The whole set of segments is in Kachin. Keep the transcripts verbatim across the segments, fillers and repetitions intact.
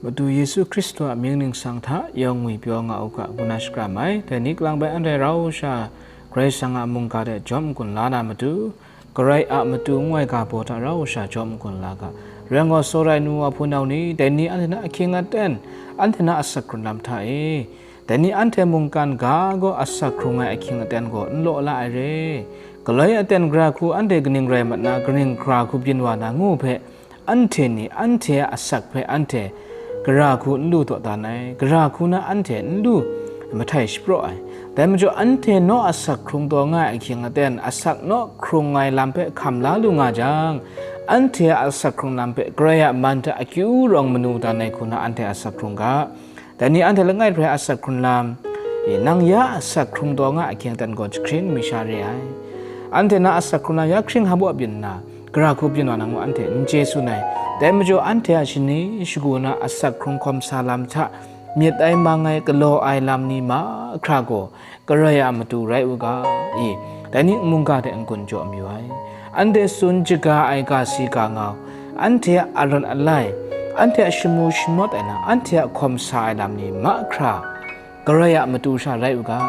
Madu Yesu Hkristu a mying ningsang hta yawng ngwipyaw nga u ga, ngu na shakram ai. Dai ni kalang bai anhte rau sha Karai Kasang a mungga de jawm n-gun la na matu, Karai a matu ngu ai ga baw hta rau sha jawm n-gun la ga. Rai ngai, tsawra ai nu wa hpunau ni, dai ni anhte na ahkying aten, anhte na asak hkrun lam hta e, dai ni anhte mungkan ga gaw asak hkrung ai ahkying aten gaw n law la ai re. Galoi aten gara hku anhte kaning rai mat na, kaning gara hku byin wa na ngu hpe, anhte ni anhte a asak hpe anhte gara hku n lu daw dan ai, gara hku na anhte n lu mahtai shapraw ai. Dai majaw, anhte naw asak hkrung taw nga ai ahkying aten, asak naw hkrung ai lam hpe hkam la lu nga jang, anhte a asak hkrung lam hpe Karai a man hta akyu rawng manu dan ai hku na anhte asak hkrung ga. Dai ni anhte langai hpe asak hkrun lam, e, nang ya asak hkrung taw nga ahkying aten gaw jahkring mi sha re ai. Anhte na asak hkrun lam ya hkring hpaw byin nna, gara hku byin wa na ngu anhte n chye tsun ai. Dai majaw, anhte a shani shagu na asak hkrung hkawm sa lam hta myit ai mang ai galaw ai lam ni mahkra gaw, Karai a matu rai u ga, i, dai ni mungga hte n-gun jaw mayu ai. Anhte tsun shaga ai ga si ga ngau, anhte a aran alai, anhte a shamu shamawt ai lam, anhte a hkawm sa ai lam ni mahkra, Karai a matu sha rai u ga,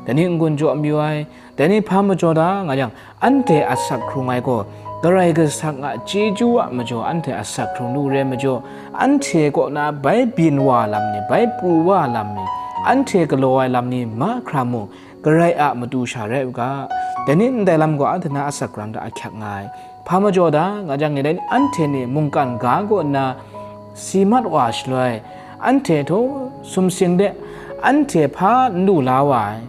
dai ni n-gun jaw mayu ai. Dai ni hpa majaw da nga yang, anhte asak hkrung ai gaw, Karai Kasang a chyeju a majaw anhte asak hkrung lu re majaw, anhte kaw na bai byin wa lam ni, bai pru wa lam ni, anhte galaw ai lam ni mahkra mung, Karai a matu sha rai u ga. Dai ni ndai lam gaw anhte na asak hkrung lam hta ahkyak nga ai. Hpa majaw da nga jang, dai ni anhte ni mungkan ga kaw nna si mat wa shaloi, anhte htaw sumsing de anhte hpa n lu la wa ai.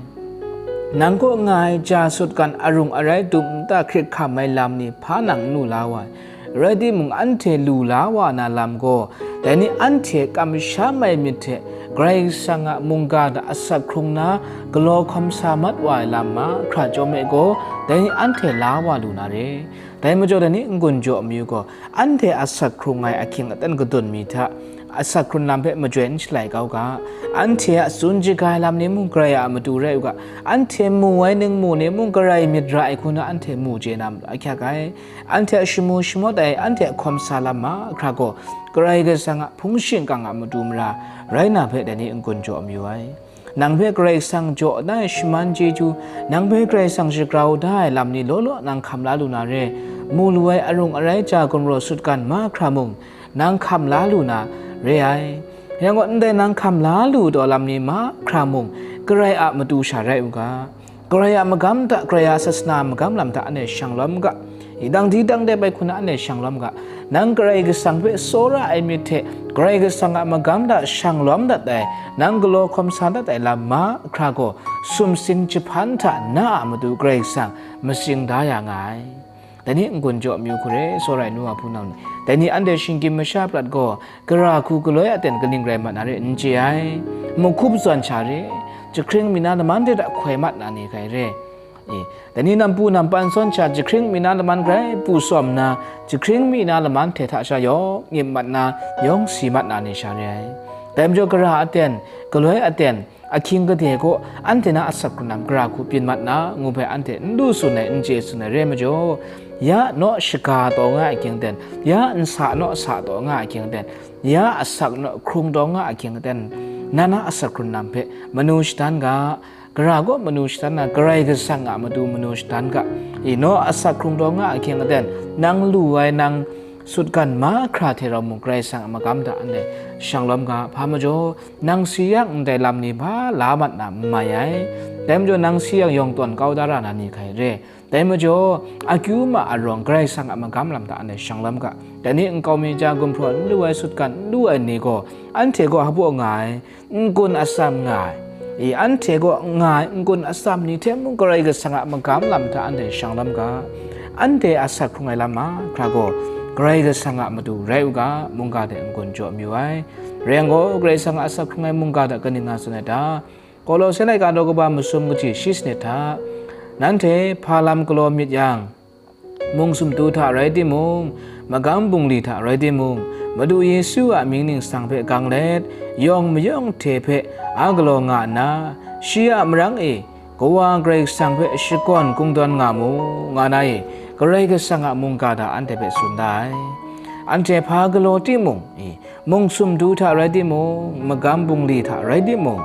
Nang kaw nga ai ja sutgan arung arai dum nta hkrit hkam ai lam ni hpa nang n lu la wa ai. Rai timung, anhte lu la wa na lam gaw, dai ni anhte kamsham ai myit hte Karai Kasang a mungga hta asak hkrung na galaw hkawm sa mat wa ai lam mahkra chyawm e gaw, dai ni anhte la wa lu na re. Dai majaw, dai ni n-gun jaw mayu gaw, anhte asak hkrung ai ahkying aten kadun mi hta, asak hkrun lam hpe majoi n shalai kau ga. Anhte a tsun shaga ai lam ni mung Karai a matu rai u ga. Anhte mu ai ningmu ni mung Karai myit ra ai hku na anhte mu chye na matu ahkyak ai. Anhte a shamu shamawt ai, anhte a hkawm sa lam mahkra gaw, Karai Kasang a hpung shingkang a matu mara rai na hpe dai ni n-gun jaw mayu ai. Nang hpe Karai Kasang jaw da ai shaman chyeju, nang hpe Karai Kasang shagrau da ai lam ni law law nang hkam la lu na re. Mu lu ai arung arai ja gumraw sutgan mahkra mung, nang hkam la lu na re ai. Yang gaw, ndai nang hkam la lu taw lam ni mahkra mung, Karai a matu sha rai u ga. Karai a magam hta, Karai a sasana magam lam hta anhte shang lawm ga. Dang di dang dep ai hku na anhte shang lawm ga. Nang Karai Kasang hpe tsawra ai myit hte, Karai Kasang a magam hta shang lawm dat ai, nang galaw hkawm sa dat ai lam mahkra gaw, sumsing jahpan hta na a matu Karai Kasang matsing da ya nga ai. Dai ni n-gun jaw mayu hku re, tsawra ai nu wa hpunau ni. Dai ni anhte shinggyim masha prat gaw, gara hku galoi aten kaning rai mat na re n chye ai. Mahkup zawn sha re, jahkring mi na laman hte hta hkoi mat na ni hkai re. E, dai ni nampu nampan zawn sha jahkring mi na laman grai pru tsawm nna, jahkring mi na laman hte hta sha yawng nyip mat na, yawng si mat na ni sha re ai. Dai majaw, gara aten, galoi aten, ahkying gade gaw anhte na asak hkrun lam gara hku byin mat na, ngu hpe anhte n lu tsun ai, n chye tsun ai re majaw, ya naw shaga taw nga ai ahkying aten, ya nsa naw sa taw nga ai ahkying aten, ya asak naw hkrung taw nga ai ahkying aten, na na asak hkrun lam hpe manu shadan ga, gara gaw manu shadan na, Karai Kasang a matu manu shadan ga, i naw asak hkrung taw nga ai ahkying aten, nang lu ai, nang sutgan mahkra hte rau mung, Karai Kasang a magam hta anhte shang lawm ga, hpa majaw, nang si yang ndai lam ni hpa la mat na n mai ai. Dai majaw, nang si yang yawng tawn kau da ra na ni hkai re. Dai majaw, akyu ma arawng Karai Kasang a magam lam hta anhte shang lawm ga. Dai ni nkau mi ja gumhpraw n lu ai, sutgan n lu ai ni gaw, anhte gaw hpaw nga ai, n-gun atsam nga ai. I, anhte gaw nga ai n-gun atsam ni hte mung Karai Kasang a magam lam hta anhte shang lawm ga. Anhte asak hkrung ai lam mahkra gaw, Karai Kasang a matu rai u ga, mungga hte n-gun jaw mayu ai. Rai yang gaw, Karai Kasang a asak hkrung ai mungga hta kaning nga tsun ai ta? Kolose laika daw kaba masum kaji shi sanit hta, nanhte hpa lam galaw myit yang, mung sumtu hta rai timung, magam bungli hta rai timung, Madu Yesu a mying ningsang hpe gang let, yawng mayawng hte hpe a galaw nga nna, shi a marang e Kawa Karai Kasang hpe shakawn kungdawn nga mu, nga na e, Karai Kasang a mungga hta anhte hpe tsun da ai. Anhte hpa galaw timung, i, mung sumdu hta rai timung, magam bungli hta rai timung,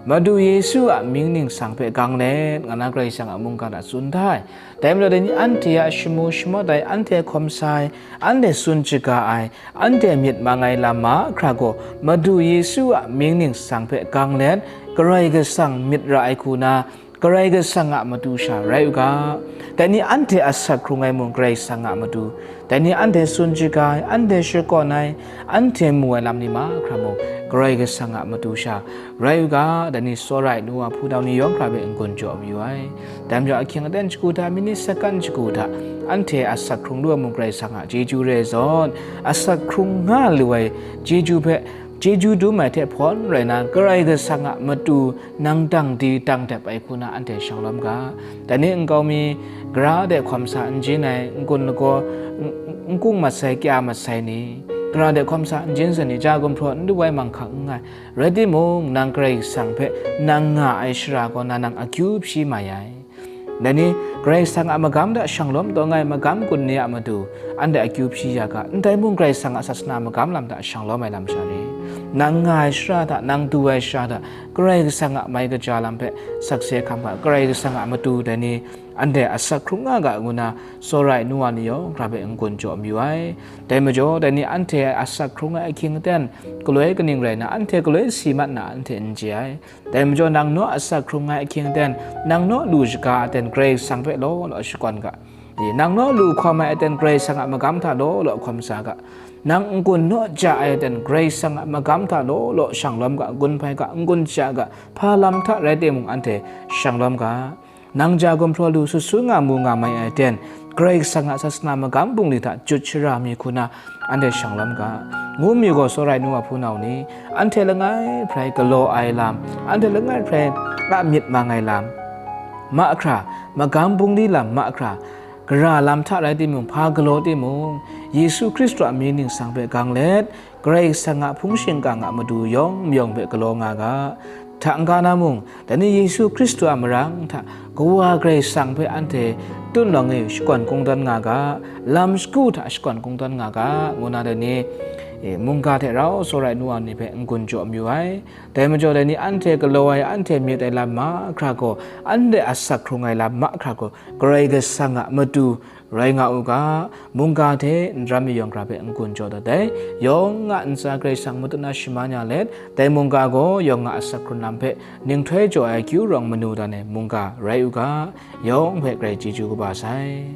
Madu Yesu a mying ningsang hpe gang let, nga na Karai Kasang a mungga hta tsun da ai. Dai majaw, dai ni anhte a shamu shamat ai, anhte hkawm sa ai, anhte tsun shaga ai, anhte myit mang ai lam mahkra gaw, Madu Yesu a mying ningsang hpe gang let, Karai Kasang myit ra ai hku na, Karai Kasang a matu sha rai u ga. Dai ni anhte asak hkrung ai mung Karai Kasang a matu, dai ni anhte tsun shaga ai, anhte shakawn ai, anhte mu ai lam ni mahkra mung Karai Kasang a matu sha rai u ga. Dai ni tsawra ai nu wa hpunau ni yawng hkra hpe n-gun jaw mayu ai. Dai majaw ahkying aten shagu hta, minit sakan shagu hta, anhte asak hkrung lu ai mung Karai Kasang a chyeju re ai zawn, asak hkrung nga lu ai chyeju hpe, chyeju dum ai hte hpawn rai na, Karai Kasang a matu nang dang di dang dep ai hku na anhte shanglawm ga. Dai ni nkau mi, gara de hkawm sa n jin ai, n-gun lagaw, n-, n-, nkung mat sai, kya mat sai ni, gara de hkawm sa n jin sai ni, ja gumhpraw n du ai manghkang n nngai. Rai timung, nang Karai Kasang hpe nang nga ai shara kaw na nang akyu hpyi mai ai. Dai ni, Karai Kasang a magam hta shanglawm taw nga ai magam gun ni a matu, anhte akyu hpyi ya ga, ndai mung Karai Kasang a sasana magam lam hta shanglawm ai lam sha ni, nang nga ai shara hta, nang du ai shara hta, Karai Kasang a mai kaja lam hpe sakse hkam ga, Karai Kasang a matu dai ni, anhte asak hkrung nga ga ngu na, tsawra ai nu wa ni yawng hkra hpe n-gun jaw mayu ai. Dai majaw, dai ni anhte asak hkrung ai ahkying aten, galoi kaning rai na, anhte galoi si mat na, anhte n chye ai. Dai majaw, nang naw asak hkrung ai ahkying aten, nang naw lu shaga aten Karai Kasang hpe law law shakawn ga. I, nang naw lu hkawm ai aten Karai Kasang a magam hta law law hkawm sa ga. Nang n-gun naw ja ai aten Karai Kasang a magam hta law law shanglawm ga, n-gun hpai ga, n-gun ja ga, hpa lam hta rai timung anhte shanglawm ga. Nang ja gumhpraw lu sut su nga mu nga mai ai aten, Karai Kasang a sasana magam bungli hta jut shara mi hku na, anhte shanglawm ga, ngu mi gaw, tsawra ai nu wa hpunau ni, anhte langai hprai galaw ai lam, anhte langai hprai a myit mang ai lam mahkra, magam bungli lam mahkra, gara lam hta rai timung, hpa galaw timung, Yesu Hkristu a mying ningsang hpe gang let, Karai Kasang a hpung shingkang a matu yawng mayawng hpe galaw nga ga. Hta n-ga na mung, dai ni Yesu Hkristu a marang hta Kawa Karai Kasang hpe anhte tun lawng e shakawn kungdawn nga ga, lam shagu hta shakawn kungdawn nga ga, ngu na dai ni, e, mungga hte rau tsawra ai nu wa ni hpe n-gun jaw mayu ai. Dai majaw, dai ni anhte galaw ai, anhte myit ai lam mahkra gaw, anhte asak hkrung ai lam mahkra gaw, Karai Kasang a matu rai nga u ga, mungga hte n ram mi yawng hkra hpe n-gun jaw dat ai. Yawng a ntsa Karai Kasang matut na shaman ya let, dai mungga gaw yawng a asak hkrun lam hpe ninghtoi jaw ai akyu rawng manu dan ai mungga rai u ga, yawng hpe Karai chyeju kaba sai.